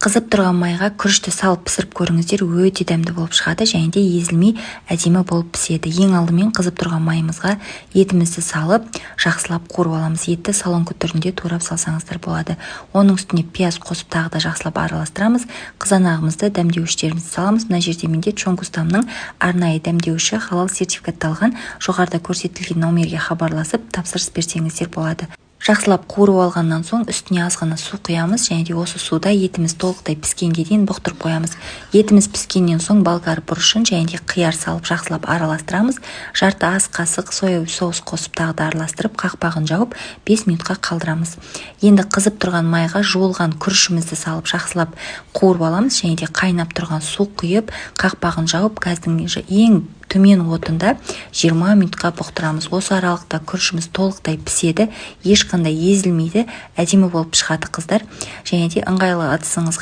Қызып тұрған майға күрішті салып пісіріп көріңіздер, өте дәмді болып шығады және де езілмей, әдемі болып піседі. Ең алдымен қызып тұрған майымызға етімізді салып, жақсылап қуырып аламыз. Етті соломка түрінде турап салсаңыздар болады. Оның үстіне пияз қосып, тағы да жақсылап араластырамыз. Қызанағымызды, дәмдеуіштерімізді саламыз. Мына жерде менде Чонгустамның арнайы дәмдеуіші, халал сертификатталған. Жоғарыда көрсетілген номерге хабарласып, тапсырыс берсеңіздер болады. Жақсылап қуырып алғаннан соң үстіне аз ғана су құямыз және де осы суда етіміз толықтай піскенге дейін бұқтырып қоямыз. Етіміз піскеннен соң болгар бұрышын және де қияр салып, жақсылап араластырамыз. Жарты ас қасық соевый соус қосып, тағы да араластырып, қақпағын жауып, 5 минутқа қалдырамыз. Енді қызып тұрған майға жуылған күрішімізді салып, жақсылап қуырып аламыз және де қайнап тұрған су құйып, қақпағын жауып, газдың ең төмен отында 20 минутқа бұқтырамыз. Осы аралықта күрішіміз толықтай піседі, ешқандай езілмейді, әдемі болып шығады, қыздар. Және де ыңғайлы ыдысыңызға